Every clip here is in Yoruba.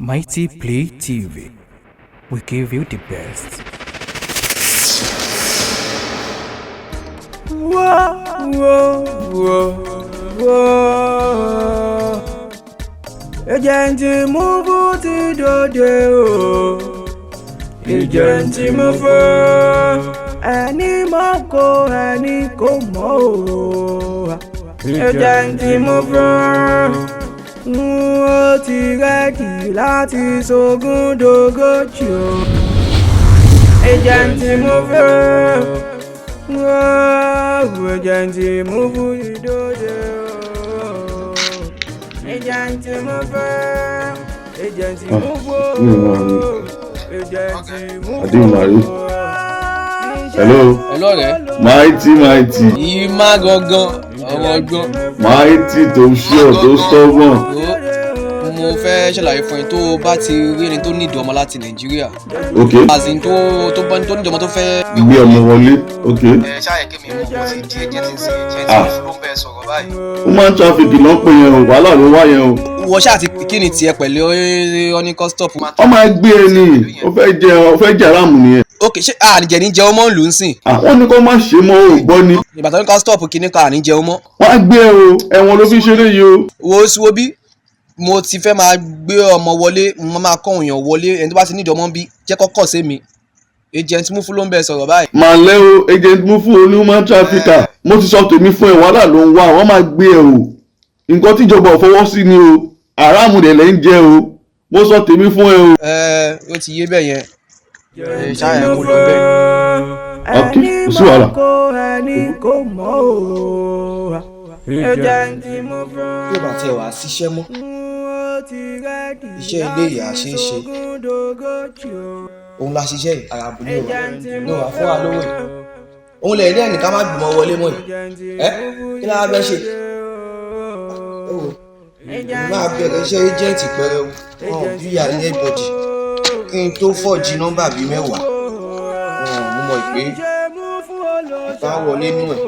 Mighty Play TV. We give you the best. Whoa, whoa, whoa, whoa. Agent Mufu ti dòde o. Agent Mufu. Ẹni mọ̀ kó ẹni kò mọ̀ o. Agent Mufu. Ó ti ready láti ṣogún dógójì o. Agent Mufu. Agent Mufu ti dòde o. Agent Mufu. Agent Mufu. Agent Mufu. Adé Mari. Hello. Hello, ọ̀rẹ́. Mighty, mighty. Ìmá gangan ọmọ ọgbọ́n. Mighty tó sure, tó stubborn. Ó, mo fẹ́ ṣàlàyé fún yín, tó o bá ti rí ẹni tó nídìí ọmọ láti Nàìjíríà. As in tó bá tó nídìí ọmọ tó fẹ́. Gbé ọmọ wọlé, ok. Ẹ ṣáà kí mi mọ̀, mo ti di agent sí agent ló ń bẹ sọ̀rọ̀ báyìí. Human traffic ló ń pè yẹn o, wàhálà ló wá yẹn o. Wọ́n ṣáà ti kí ni tiẹ̀ pẹ̀lú ọ́ní custop. Wọ́n máa gbé e ní, ó fẹ́ jẹ aráàmù nìyẹn. Ok, ṣé àníjẹ ní jẹun mọ́ ìlú ń sìn? Àwọn ní kó má ṣe mọ́, ò gbọ́ ni. Ìgbà tó ní custop kìíní kan àní jẹun mọ́. Wọ́n á gbé e o, ẹ̀wọ̀n ló fi ṣeré yìí o. Wo sí wo bí mo ti fẹ́ máa gbé ọmọ wọlé, mo máa kọ́ òyàn wọlé. Ẹni tó bá ti nídìí ọmọ ń bí, jẹ́ kọ́kọ́ sí mi. Agent Mufu ló ń bẹ sọ̀rọ̀ báyìí. Màlẹ́ o, Agent Mufu oní human trafficker. Mo ti sọ tèmi fún ẹ, wàhálà ló ń wá, wọ́n máa gbé e o. Nǹkan tíjọba ò fọwọ́ sí ni o, aráàmù dẹ̀ lẹ́ ń jẹ o. Mo sọ tèmi fún ẹ o. Ẹ ó ti yé bẹ́ẹ̀ yẹn, ẹ ṣáà ẹ kó lọ bẹ́ẹ̀. Ok, Ẹni kò sí wàhálà. mọ̀ kó ẹni kò mọ̀ o. Agent Mufu. Bí ó bá tiẹ̀ wá síṣẹ́ mọ́, iṣẹ́ ilé ìyá ṣe é ṣe. Òun la ṣiṣẹ́ yìí, ara abúlé wa ní wàá fún wa lówó yìí. Òun lè ní ẹnìkan má gbìmọ̀ wọlé mọ́ yìí. Ẹ kí lára bẹ́ ṣe? Ẹ wò, èmi máa bẹ̀rẹ̀ iṣẹ́ agent pẹrẹu wọn ò bí ìyá ní everybody kí n tó fọ̀jì nọ́mbà bíi 10. Wọn mo mọ̀ pé ìta wọlé nú ẹ̀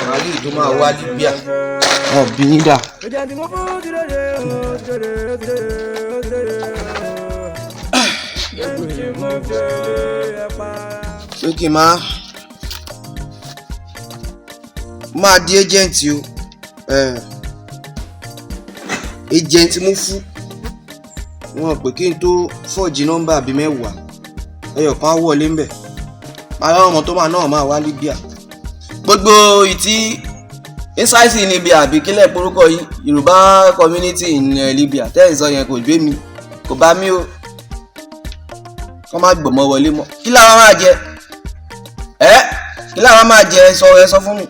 màálù tó máa wá Libya wọn bí yín dà. Agent Mufu ti dòde o, ti dòde, ti dòde, ti dòde o. Agent Mufu, ẹ pa. Pé kí n máa di agent o, agent Mufu wọn pè kí n tó fọ́ọ̀jì nọ́mbà bíi 10, ẹyọ kan á wọlé ńbẹ̀, máa rán ọmọ tó máa náà máa wá Libya. Gbogbo ìtí inside Libya àbí kílẹ̀ porúkọ yìí, Yorùbá community in Libya tẹ́ ẹ̀ sọ yẹn, kò gbé mi, kò bá mi o. Kọ́ má gbọ̀mọ́ wọlé mọ́. Kí làwọn máa jẹ ẹ? Kí làwọn máa jẹ? Ẹ sọ, ẹ sọ fún mi.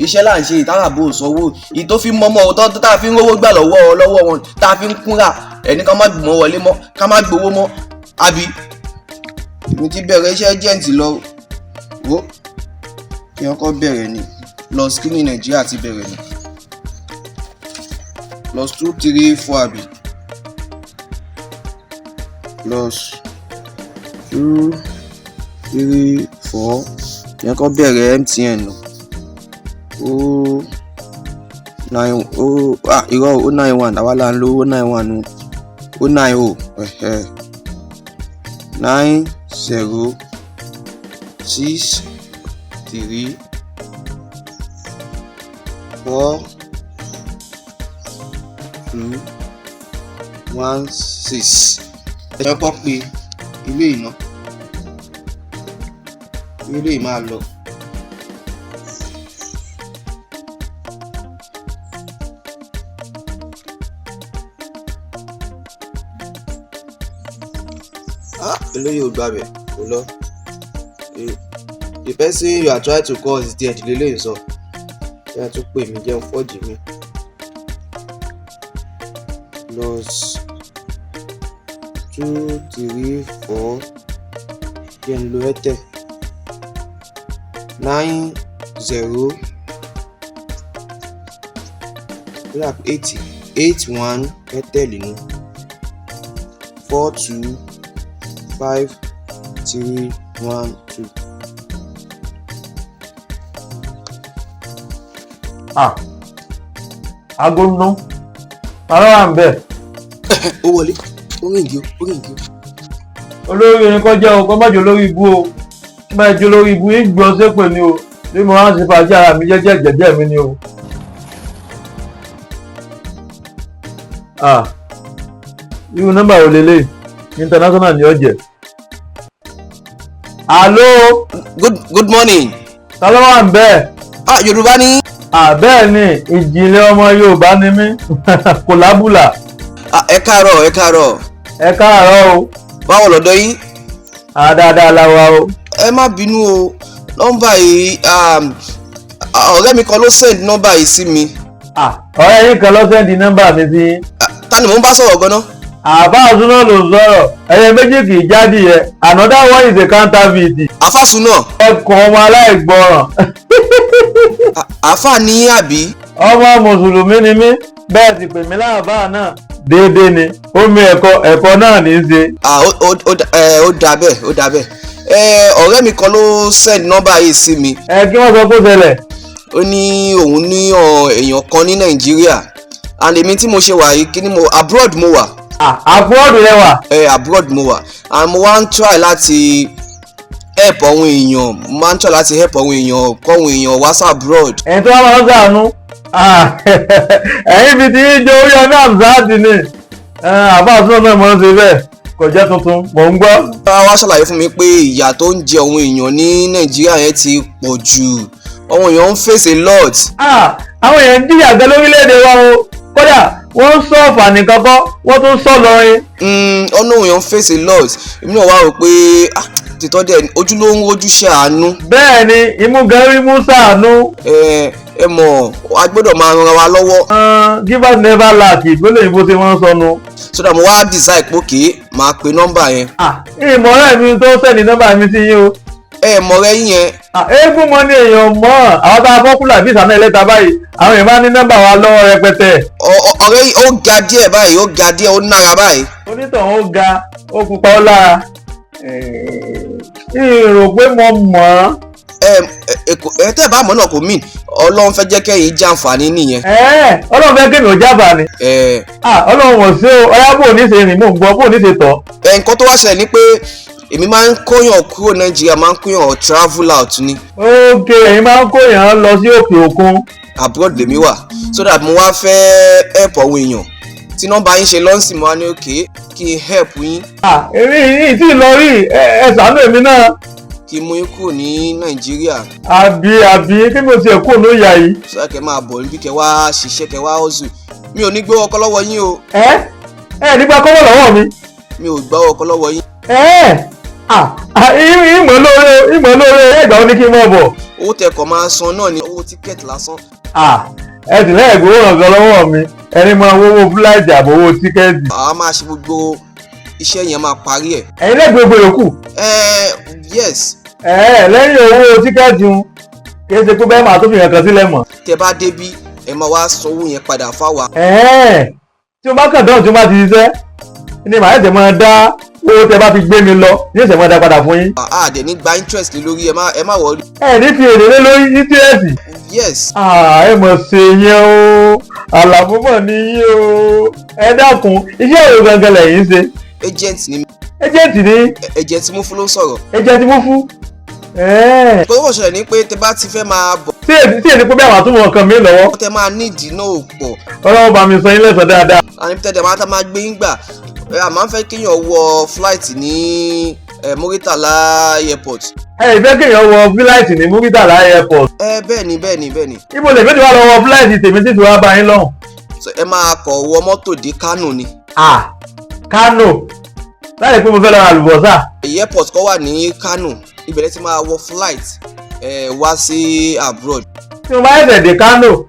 Iṣẹ́ là ń ṣe ìtàràbò sanwó ìyí tó fi mọ́mọ́ tó tá a fi ń rówó gbà lọ́wọ́ wọn, tá a fi ń kúnra ẹni ká má gbọ̀mọ́ wọlé mọ́, ká má gbowó mọ́. Àbí èmi ti bẹ̀rẹ̀ iṣẹ́ agent lọ wo kí wọ́n kọ́ bẹ̀rẹ̀ ni plus kí ní Nàìjíríà ti bẹ̀rẹ̀ ni +234 àbí +234 yẹn kọ́ bẹ̀rẹ̀ MTN nù 090. Ah, irọ́, 091 àwa là ń lo 091 o, 090 90634216. Ẹ kọ́ pé ilé ìná ilé yìí máa lọ. Ah, eléyìí ò gbàbẹ̀, kò lọ. The person you are trying to call is dead lélẹ́yìí sọ. Ṣé ẹ tún pè mí jẹun fọ́ọ̀jì mi? +234, jẹ́ n lo Airtel, 90 8 8 1 Airtel nu 425312. Ah, aago ń ná ara wà ń bẹ̀. Ó wọlé, ó ring o, ó ring o. Olórí irin kọjá o, kọ́ má jẹ́ olórí ibú o. Tí bá jẹ́ olórí ibú yín gbọ́n sépè ni o, bí mo máa ń ṣe fàájì ara mi jẹ́jẹ́ jẹ́jẹ́ mi ni o. Ah, irú nọ́mbà wo lélẹ̀? International ni ó jẹ́. Àló? Good morning. Ta ló wà ń bẹ́ẹ̀? Ah, Yorùbá ni. Ah, bẹ́ẹ̀ ni, ìjìnlẹ̀ ọmọ Yorùbá ni mí, kò lábùlà. Ah, ẹ káàárọ̀, ẹ káàárọ̀. Ẹ káàárọ̀ o. Báwo lọ́dọ̀ yín? Ah, dáadáa la wa o. Ẹ má bínú o, nọ́mbà yìí, ọ̀rẹ́ mi kan ló send nọ́mbà yìí sí mi. Ah, ọ̀rẹ́ yín kan ló send nọ́mbà mi sí yín. Ah, ta ni mò ń bá sọ̀rọ̀ gan-an? Àbá àsúná ló ń sọ̀rọ̀, ẹyẹ méjì kì í jáde yẹ, another one is a counterfeit. Àfàsùnà. Ẹkùn ọmọ aláìgbọràn. Àfà ní àbí? Ọmọ mùsùlùmí ni mí, bẹ́ẹ̀ sì pè mí láàbá náà. Déédéé ni, omi ẹ̀kọ́ ẹ̀kọ́ náà ní í ṣe. Ah, ó dà bẹ́ẹ̀, ó dà bẹ́ẹ̀. Ọ̀rẹ́ mi kan ló send nọ́mbà yìí sí mi. Ẹ kí wọ́n sọ kó ṣẹlẹ̀. Ó ní òun ní èèyàn kan ní Nàìjíríà, and èmi tí mo ṣe wà yìí, kí ni mo, abroad mo wà. Abroad rẹ wà. Ẹ, abroad mo wà, and mo wá ń try láti help àwọn èèyàn, mo máa ń try láti help àwọn èèyàn, kọ́ àwọn èèyàn wá sí abroad. Ẹ̀yin tó wá máa ń sàánú, ẹ̀yin fi ti ń jẹ orí ọdún àmsáàtì ni àbá àtúntò náà mọ̀ ń ṣe bẹ́ẹ̀, kò jẹ́ tuntun, mò ń gbọ́. Wá wá ṣàlàyé fún mi pé ìyà tó ń jẹ àwọn èèyàn ní Nàìjíríà yẹn ti pọ̀ jù, àwọn èèyàn ń face a lot. Àwọn èèyàn ń jìyà gan lórílẹ̀‐èdè wa o, kódà wọ́n ń sọ ọ̀fà nìkan kọ́, wọ́n tún sọ lọrin. Ọ̀nà èèyàn ń face a lot. Èmi náà wá rò pé tìtọ́ dẹ̀ ojú ló ń rojú ṣàánú. Bẹ́ẹ̀ ni, imú gan rí mú ṣàánú. Ẹ mọ̀, a gbọ́dọ̀ máa ran wa lọ́wọ́. Givers never lack, ìgbélé ìbò tí wọ́n ń sọnù. So that mo wá decide pé okay, máa pe nọ́mbà yẹn. Ìmọ̀ràn mi tó send nọ́mbà mi sí yín o. Ẹ mọ̀rẹ́ yín yẹn. Eégún mọ ni èèyàn mọ̀, àwọn tá a fọ́ kúlà bí ìsànà ẹlẹ́ta báyìí, àwọn èèyàn máa ní nọ́mbà wa lọ́wọ́ rẹpẹtẹ. Ọ̀rẹ́ yìí ó ga díẹ̀ báyìí, ó ga díẹ̀, ó nára báyìí. Onítọ̀hún ó ga, ó pupa, ó lára. Ìrò pé mo mọ̀ ọ́n. Ẹ tẹ́ ẹ bá mọ̀ náà kò mean, Ọlọ́run fẹ́ jẹ́ kẹ́yìn jàǹfààní nìyẹn. Ọlọ́run fẹ́ kémi ò jàǹfààní. Ọlọ́run wọ̀n sí o, ọyá bò ní ṣe rìn, mò ń gbọ́ bò ní ṣe tọ̀. Nǹkan tó wá ṣẹlẹ̀ ni pé èmi máa ń kóyàn kúrò Nàìjíríà, máa ń kóyàn travel out ni. Ok, ẹ̀yin máa ń kóyàn lọ sí òkè òkun. Abroad lèmi wà, so that mo wá fẹ́ help àwọn èèyàn tí nọ́mbà yín ṣe lọ́nsìn, mo wá ní okay, kí n help yín. Èmi yìí tí lọ rí, ẹ ṣàánú èmi náà. Kí n mú yín kúrò ní Nàìjíríà. Àbí kí mo tiẹ̀ kúrò ló yà yìí. Sọ kẹ máa bọ̀ níbí, kẹ wá ṣiṣẹ́, kẹ wá hustle. Mi ò ní gbé ọkọ lọ́wọ́ yín o. Ẹ nígbà kọ́wọ́ lọ́wọ́ mi. Mi ò gbọ́ ọkọ lọ́wọ́ yín. Ìmọ̀ lóore, ìmọ̀ lóore, ẹgbàá ó ní kí n mọ̀ bọ̀. Owó tẹ kọ̀ máa san náà ni owó tíkẹ́ẹ̀tì lásán. Ẹ sì lẹ́yìn gbowó ọ̀gá lọ́wọ́ mi, ẹni máa wówó fúláìtì àbò owó tíkẹ́ẹ̀tì. Àwa máa ṣe gbogbo iṣẹ́ yẹn, máa parí ẹ̀. Ẹ̀yin lẹ́gbẹ̀ẹ́ gbogbo yòókù. Yes. Lẹ́yìn owó tíkẹ́ẹ̀tì ń kì í ṣe pé bẹ́ẹ̀ máa tó fi hàn kan sílẹ̀ mọ́. Tẹ bá débí, ẹ máa wá sanwó yẹn padà fáwa. Tí o bá kàn dáhùn, tí o bá ti ṣiṣẹ́ ni màá ṣẹ̀ṣẹ̀ máa dá owó tẹ bá fi gbé mi lọ ní ṣẹ̀ṣẹ̀ máa dá padà fún yín. A dẹ̀ ní gba interest lé lórí, ẹ má worry. Ẹ ní fi èrè lé lórí interest. Yes. Ẹ mọ̀ ṣe yẹn o, àlàmúmọ̀ ni yín o. Ẹ dákun, iṣẹ́ òwò gangan lẹ̀yin ṣe? Agent ni. Agent ni. Agent Mufu ló ń sọ̀rọ̀. Agent Mufu. Kó tó ṣẹlẹ̀ ní pé tẹ bá ti fẹ́ máa bọ̀. Tí èdè pé bí àwọn àtúmọ̀ nǹkan mi lọ́wọ́. Tẹ máa nídìí náà ò pọ̀. Ọlọ́run bá mi sọ yín lẹ́sàn dáadáa. Àní tẹ̀dẹ̀ máa tá máa gbé yín gbà, a máa ń fẹ́ kéèyàn wọ flight ní Muritala Airport. Ẹ ìfẹ́ kéèyàn wọ flight ní Muritala Airport. Ẹ bẹ́ẹ̀ ni, bẹ́ẹ̀ ni, bẹ́ẹ̀ ni. Ibo lè fẹ́ tí wàá lọ wọ flight tèmi títí wàá bá yín lọ́hùn? So ẹ máa kọ̀ wọ mọ́tò dé Kano ni. Kano, láì pé mo fẹ́ lọ ra àlùbọ́sà. Airport kan wà ní Kano, ibẹ̀ lẹ ti máa wọ flight wá sí abroad. Tí mo bá ẹ̀sẹ̀ dé Kano,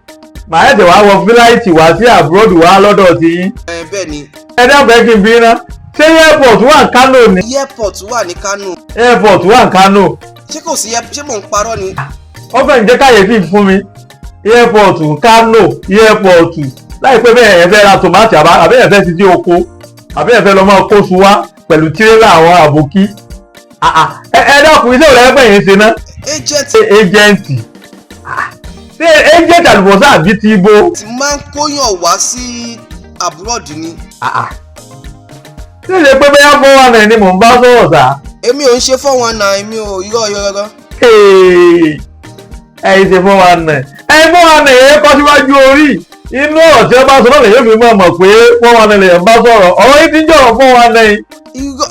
màá ẹ̀sẹ̀ wá wọ flight wá sí abroad wá lọ́dọ̀ ti yín. Ẹ bẹ́ẹ̀ ni. Ẹ dábàá kí n bí iná, ṣé airport wà ní Kano ni? Airport wà ní Kano. Airport wà ní Kano. Ṣé kò sí? Ṣé mò ń parọ́ ni? Wọ́n fẹ́ ń jẹ́ káyéfì fún mi. Airport Kano, airport láìpẹ́ bẹ́ẹ̀, ẹ fẹ́ ra tòmátì, àbẹ́ ẹ fẹ́ ti dé oko, àbẹ́ ẹ fẹ́ lọ máa kóṣù wá pẹ̀lú tírélà àwọn àbòkí. Ẹ dákun, iṣẹ́ òun ẹgbẹ́ yẹn ṣe ná? Agent. Agent, ṣé agent àlùbọ́sà àbí ti ibo? Ti máa ń kóyàn wá sí abroad ni. Ṣé ìṣe pé bẹ́yà 419 ni mò ń bá sọ̀rọ̀ sá? Èmi ò ń ṣe 419, èmi ò, irọ́ irọ́ irọ́. Ẹ̀yin ṣe 419, ẹ̀yin 419 yẹn kọ́ síwájú orí inú ọ̀rọ̀ tí wọ́n bá sọ náà lè yóò fi mọ̀ mọ̀ pé 419 lèèyàn bá sọ̀rọ̀. Ọ̀rọ̀ yìí ti ń jọ̀rọ̀ 419. Irọ́,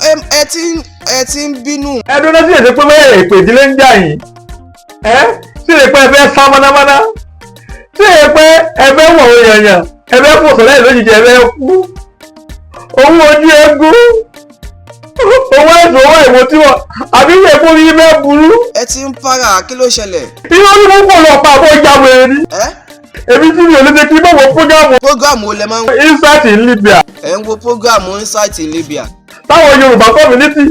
ẹ ti ń bínú. Ẹdun náà sì lè ṣe pé bẹ́ẹ̀ èpè ìdílé ń jà yín ẹ sì lè pé ẹ fẹ́ sá mánámáná, sì lè pé ẹ fẹ́ wọ̀ ọ́ yànyàn, ẹ fẹ́ fò sọ̀rọ̀ ẹ̀ lójijì, ẹ fẹ́ kú owó ojú eégún, owó ẹ̀sùn, owó ìwò tí wọ́n àbí ilé ẹ̀kọ́ yìí fẹ́ burú. Ẹ ti ń para, kí ló ṣẹlẹ̀? Irú onímọ̀ pọ̀ lọ pa àbọ̀ ìjà wèrè ni. Ẹ Èmi tí mi ò lè ṣe kí bọ̀wọ̀ program. Program wo lẹ máa ń wò? Insight in Libya. Ẹ ń wo program Insight in Libya? Táwọn Yorùbá community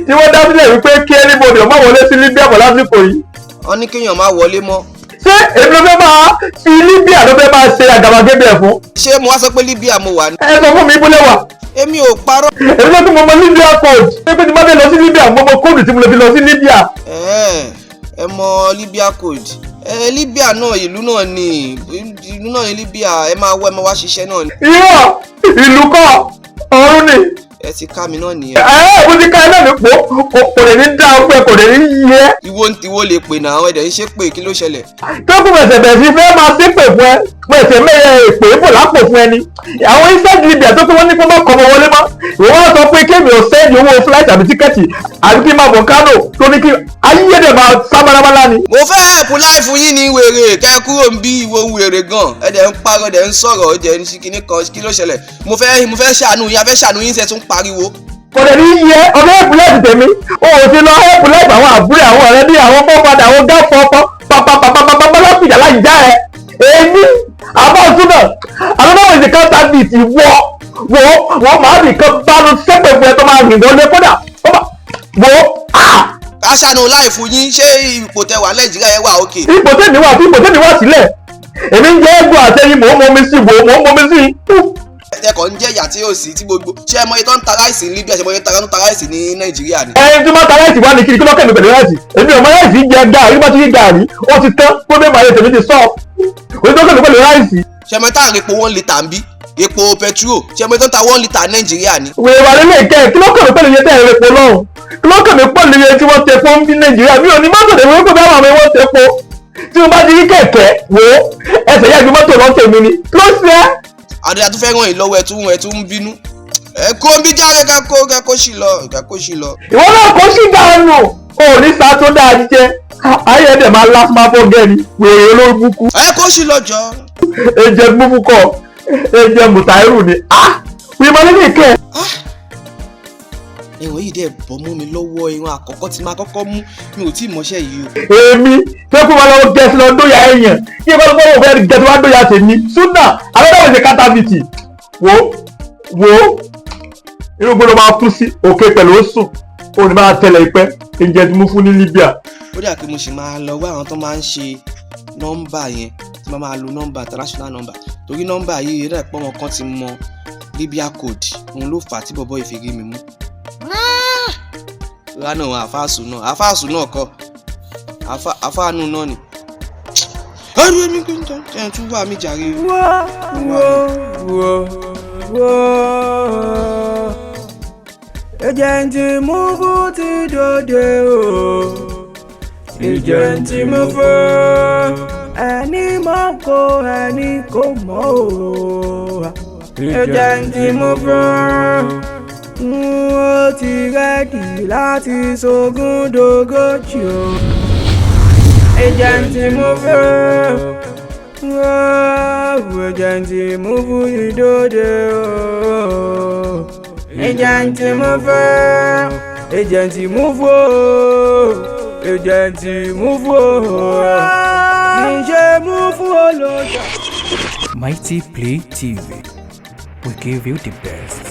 tí wọ́n dá sílẹ̀ wípé kí anybody ó má wọlé sí Libya mọ́ lásìkò yìí. Wọ́n ní kéèyàn má wọlé mọ́. Ṣé èmi ló fẹ́ máa fi Libya, ló fẹ́ máa ṣe àgàbàgebè ẹ̀ fún? Ṣé mo wá sọ pé Libya mo wà ní? Ẹ sọ fún mi, ibùdó wà. Èmi ò parọ́. Èmi ló tún mọ mọ Libya code pé tí mo bá fẹ́ lọ sí Libya, mo mọ code tí mo lè fi lọ sí Libya. Ẹ ẹ mọ Libya code? Ẹ Libya náà, ìlú náà ni, ìlú náà ni Libya. Ẹ máa wọ, ẹ máa wá ṣiṣẹ́ náà ni. Irọ́, ìlú kọ́, ọ̀run ni. Ẹ ti ká mi náà nìyẹn. Ẹ ẹ mo ti ká ẹ náà ní pò kò lè ní dá ọpẹ, kò lè ní yẹ. Ìwọ ń tiwó lè pè náà, ẹ̀dẹ̀ ń ṣe pé kí ló ṣẹlẹ̀? Tó kù pẹ̀sẹ̀ bẹ̀rẹ̀ sí fẹ́ máa ṣépè fún ẹ, pẹ̀sẹ̀ mẹ́yẹ èpè bò lápò fún ẹni. Àwọn inside Libya tó pé wọ́n ní kó má kọ́ ọmọ wọlé mọ́, ìwọ wá sọ pé kémi ò send owó flight àbí ticket àbí kí n máa bọ̀ Kánò, tó ní kí ayé dẹ̀ máa sá mánámáná ni. Mo fẹ́ help life yín ní wèrè kẹ́ kúrò ń bí. Ìwọ wèrè gan, ẹ̀dẹ̀ ń parọ́, ẹ̀dẹ̀ ń sọ̀rọ̀, ẹ̀dẹ̀ ń ṣe kinní kan. Kí ló ṣẹlẹ̀? Mo fẹ́ ṣàánú yín, a fẹ́ ṣàánú yín, ṣe tún pariwo. Kò dẹ̀ ní yẹ ọ̀fẹ́ help life tèmi, o ò sí lọ help life àwọn àbúrò, àwọn ọ̀rẹ́ bí àwọn fọ́fadà, àwọn gáfọ́fọ́ pàpàpàpàpàpà lọ́fìjà láì já ẹ. Èmi àbọ̀súnà àbọ̀bọ̀ ìsìn kan tàbí ti wọ́ wọ́ wọ́n máa nìkan bánu sẹ́pẹ̀ fún ẹ tó máa rìn wọlé kódà wọ́ á. Ká ṣàánú life yín, ṣé ipò tẹ wà Nàìjíríà yẹn wà òkè? Ipò tèmi wà, fún ipò tèmi wà sílẹ̀, èmi ń jẹ́ ẹ̀gbọ́n àtẹ̀yìn, mò ń mọmi sí, wò mò ń mọmi sí. Ẹkọ̀ ń jẹ́ ìyà tí yóò sí tí gbogbo. Ṣé ẹ mọ iye tó ń ta rice ní Libya? Ṣé ẹ mọ iye tó ń ta rice ní Nàìjíríà ni? Ẹni tí wọ́n ta rice wá ní kiri, kí lọ́kàn mi pẹ̀lú rice? Èmi ò mọ rice jẹ. Gàrí bá ti rí gàrí, ó ti tán kó bẹ́ẹ̀ máa yẹ tèmi ti sọ òní tó kàn mí pẹ̀lú rice. Ṣé ẹ mọ tá à ń repo 1 litre ń bí, epo petrol? Ṣé ẹ mọ iye tó ń ta 1 litre Nàìjíríà ni? Wèrè wà lélẹ̀ kẹ́, kí lọ́kàn mi pẹ̀lú iye tẹ́ ẹ̀ rẹ̀ po lọ́hùn? Kí lọ́kàn mi pẹ̀lú iye tí wọ́n tẹ fún bí Nàìjíríà? Mi ò ní mọ́tò tẹ̀mí wọ́n pè bá àwọn ọmọ wọn tẹ po. Tí mo bá ti rí kẹ̀kẹ́ wò ó, ẹsẹ̀ yá ju mọ́tò lọ́tẹ̀ mi ni kí ló ṣe é? Adé tó fẹ́ ràn yín lọ́wọ́, ẹ tún ń bínú. Ẹ kó ń bí jáde, ká kó sí lọ, ká kó sí lọ. Ìwọ náà kó sí dànù, ò ní sá tó dáa jíjẹ, ayé ẹ̀dẹ̀ máa lásán máa fọ́ gẹ́ni wèrè olórí. Ẹ kó sí lọ jọ. Ẹjẹ gbúgbú kọ, ẹjẹ mùtàírù ni ah wíwọ nínú ìkẹ́. Ẹ̀wọ̀n yìí dẹ̀ bọ́ mọ́ mi lọ́wọ́. Ìwọ̀n àkọ́kọ́ tí máa kọ́kọ́ mú, mi ò tí ì mọṣẹ́ yìí o. Èmi fẹ́ kó máa lọ gẹ̀ẹ́sì lọ dóyà ẹ̀yàn, kí ẹ bá lọ́wọ́ fẹ́ gẹ̀ẹ́sì wá dóyà tèmi súnà alọ́dọ̀ ìṣe kátàbìtì wo wo irú gbọ́dọ̀ máa kú sí òkè pẹ̀lú ó sùn ó ní máa tẹ̀lé ìpẹ́ ẹ̀jẹ̀ tí mo fún ní Libya. Ó dà pé mo sì máa lọ wá àwọn tó máa ń ṣe nọ́mbà yẹn, tí máa máa lo nọ́mbà, international number, torí nọ́mbà yìí rẹ̀ pọ́n wọn kan ti mọ Libya code. Òun ló fà á tí bọ̀bọ̀ ìfìrí mi mú. Rárá náà, àfáàsù náà, àfáàsù náà kọ́, àfáànù náà ni. Ẹrú èmi kò ń tọ́ ẹ̀ tún wà mí jàre. Wo wo wo wo Agent Mufu ti dòde o. Agent Mufu, ẹni mọ̀ kó ẹni kò mọ̀ o. Agent Mufu ó ti ready láti ṣogún dógójì o. Agent Mufu, Agent Mufu ti dòde o. Agent Mufu, Agent Mufu, Agent Mufu, kì í ṣe Mufu olójà. Mighty Play TV. We give you the best.